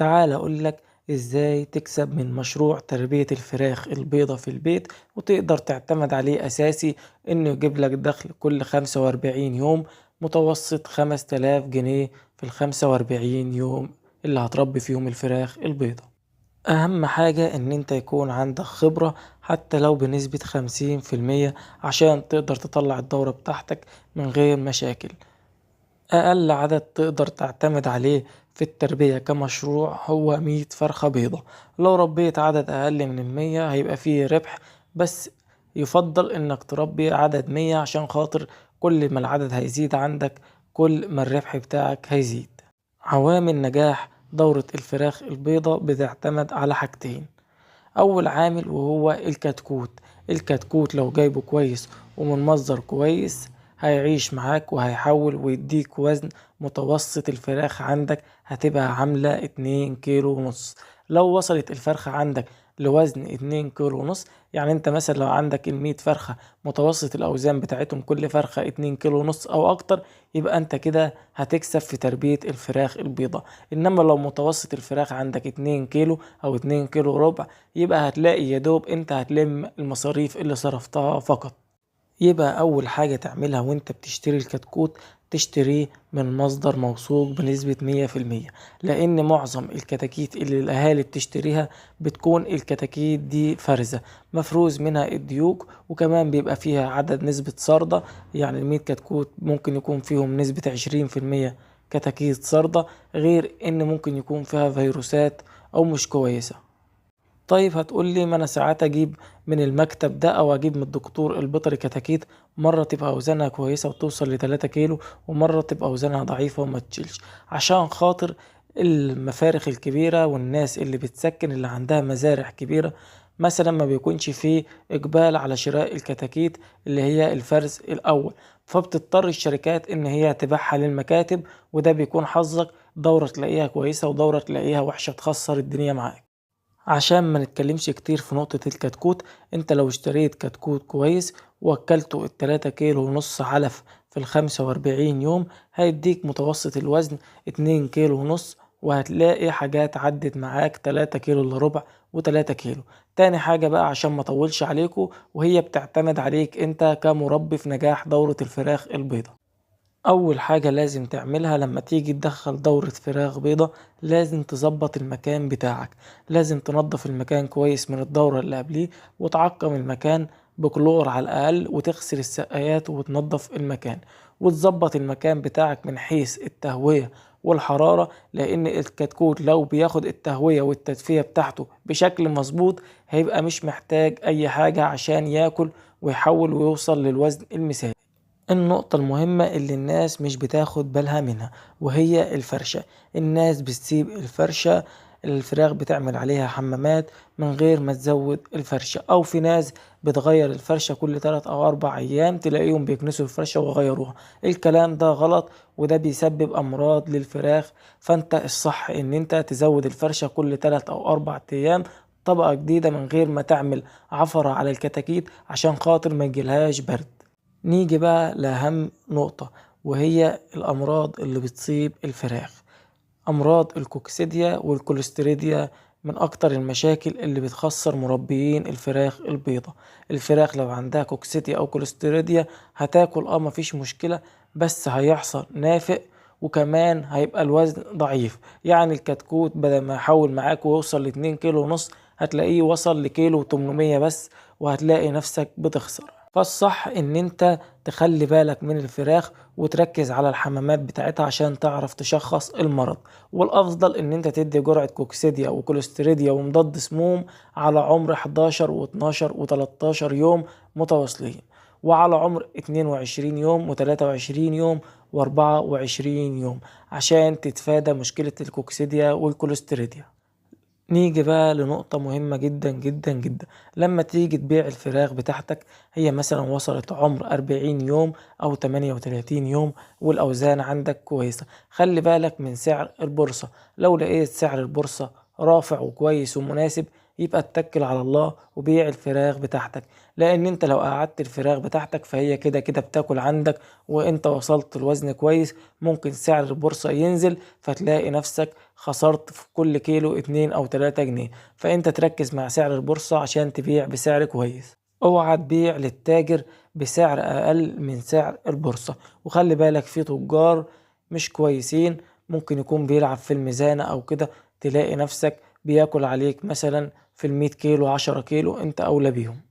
تعال أقولك إزاي تكسب من مشروع تربية الفراخ البيضة في البيت، وتقدر تعتمد عليه أساسي إنه يجيب لك دخل كل 45 يوم متوسط 5000 جنيه في 45 يوم اللي هتربي فيهم الفراخ البيضة. أهم حاجة إن أنت يكون عندك خبرة حتى لو بنسبة 50% عشان تقدر تطلع الدورة بتاعتك من غير مشاكل. أقل عدد تقدر تعتمد عليه في التربية كمشروع هو 100 فرخة بيضة. لو ربيت عدد أقل من 100 هيبقى فيه ربح، بس يفضل إنك تربي عدد 100 عشان خاطر كل ما العدد هيزيد عندك كل ما الربح بتاعك هيزيد. عوامل نجاح دورة الفراخ البيضة بتعتمد على حاجتين. أول عامل وهو الكتكوت. الكتكوت لو جايبه كويس ومن مصدر كويس هيعيش معاك وهيحول ويديك وزن متوسط الفراخ عندك هتبقى عاملة 2.5 كيلو. لو وصلت الفرخة عندك لوزن 2.5 كيلو، يعني انت مثلا لو عندك 100 فرخة متوسط الأوزان بتاعتهم كل فرخة 2.5 كيلو أو أكتر، يبقى انت كده هتكسب في تربية الفراخ البيضة. إنما لو متوسط الفراخ عندك 2 كيلو أو 2 كيلو ربع، يبقى هتلاقي يا دوب انت هتلم المصاريف اللي صرفتها فقط. يبقى أول حاجة تعملها وانت بتشتري الكتكوت تشتريه من مصدر موثوق بنسبة 100%، لأن معظم الكتاكيت اللي الأهالي بتشتريها بتكون الكتاكيت دي فرزة مفروز منها الديوك، وكمان بيبقى فيها عدد نسبة صردة، يعني 100 كتكوت ممكن يكون فيهم نسبة 20% كتاكيت صردة، غير إن ممكن يكون فيها فيروسات أو مش كويسة. طيب هتقول لي ما أنا ساعات أجيب من المكتب ده أو أجيب من الدكتور البيطري كتاكيت، مرة تبقى أوزانها كويسة وتوصل لتلاتة كيلو، ومرة تبقى أوزانها ضعيفة وما تشيلش. عشان خاطر المفارخ الكبيرة والناس اللي بتسكن اللي عندها مزارع كبيرة مثلا ما بيكونش فيه إقبال على شراء الكتاكيت اللي هي الفرز الأول، فبتضطر الشركات إن هي تبيعها للمكاتب، وده بيكون حظك، دورة تلاقيها كويسة ودورة تلاقيها وحشة تخسر الدنيا معاك. عشان ما نتكلمش كتير في نقطة الكتكوت، انت لو اشتريت كتكوت كويس ووكلته التلاتة كيلو ونص علف في 45 يوم هيديك متوسط الوزن 2.5 كيلو، وهتلاقي حاجات عدت معاك تلاتة كيلو الا ربع وتلاتة كيلو. تاني حاجة بقى عشان ما اطولش عليكم، وهي بتعتمد عليك انت كمربي في نجاح دورة الفراخ البيضة. اول حاجة لازم تعملها لما تيجي تدخل دورة فراخ بيضة، لازم تظبط المكان بتاعك، لازم تنظف المكان كويس من الدورة اللي قبليه، وتعقم المكان بكلور على الاقل، وتغسل السقايات وتنظف المكان، وتظبط المكان بتاعك من حيث التهوية والحرارة، لان الكتكوت لو بياخد التهوية والتدفئة بتاعته بشكل مظبوط هيبقى مش محتاج اي حاجة عشان ياكل ويحول ويوصل للوزن المثالي. النقطة المهمة اللي الناس مش بتاخد بالها منها وهي الفرشة. الناس بتسيب الفرشة الفراخ بتعمل عليها حمامات من غير ما تزود الفرشة، او في ناس بتغير الفرشة كل 3 او 4 ايام تلاقيهم بيكنسوا الفرشة ويغيروها. الكلام ده غلط، وده بيسبب امراض للفراخ. فانت الصح ان انت تزود الفرشة كل 3 او 4 ايام طبقة جديدة من غير ما تعمل عفرة على الكتاكيت عشان خاطر ما يجيلهاش برد. نيجي بقى لأهم نقطة وهي الأمراض اللي بتصيب الفراخ. أمراض الكوكسيديا والكوليستريديا من أكتر المشاكل اللي بتخسر مربيين الفراخ البيضة. الفراخ لو عندها كوكسيديا أو كوليستريديا هتاكل مفيش مشكلة، بس هيحصل نافق وكمان هيبقى الوزن ضعيف. يعني الكتكوت بدل ما يحول معاك ويوصل لاتنين كيلو ونص هتلاقيه وصل لكيلو وتمنمية بس، وهتلاقي نفسك بتخسر. فالصح ان انت تخلي بالك من الفراخ وتركز على الحمامات بتاعتها عشان تعرف تشخص المرض، والافضل ان انت تدي جرعة كوكسيديا وكوليستريديا ومضاد سموم على عمر حداشر واتناشر وتلتاشر يوم متواصلين، وعلى عمر اتنين وعشرين يوم وتلاتة وعشرين يوم واربعة وعشرين يوم عشان تتفادى مشكلة الكوكسيديا والكوليستريديا. نيجي بقى لنقطة مهمة جدا جدا جدا. لما تيجي تبيع الفراخ بتاعتك هي مثلا وصلت عمر 40 يوم أو 38 يوم والأوزان عندك كويسة، خلي بالك من سعر البورصة. لو لقيت سعر البورصة رافع وكويس ومناسب يبقى اتكل على الله وبيع الفراخ بتاعتك، لان انت لو قعدت الفراخ بتاعتك فهي كده كده بتاكل عندك، وانت وصلت الوزن كويس ممكن سعر البورصة ينزل فتلاقي نفسك خسرت في كل كيلو 2 او 3 جنيه. فانت تركز مع سعر البورصة عشان تبيع بسعر كويس. اوعى تبيع للتاجر بسعر اقل من سعر البورصة. وخلي بالك في تجار مش كويسين ممكن يكون بيلعب في الميزانة او كده، تلاقي نفسك بياكل عليك مثلا في المية كيلو 10 كيلو، انت اولى بيهم.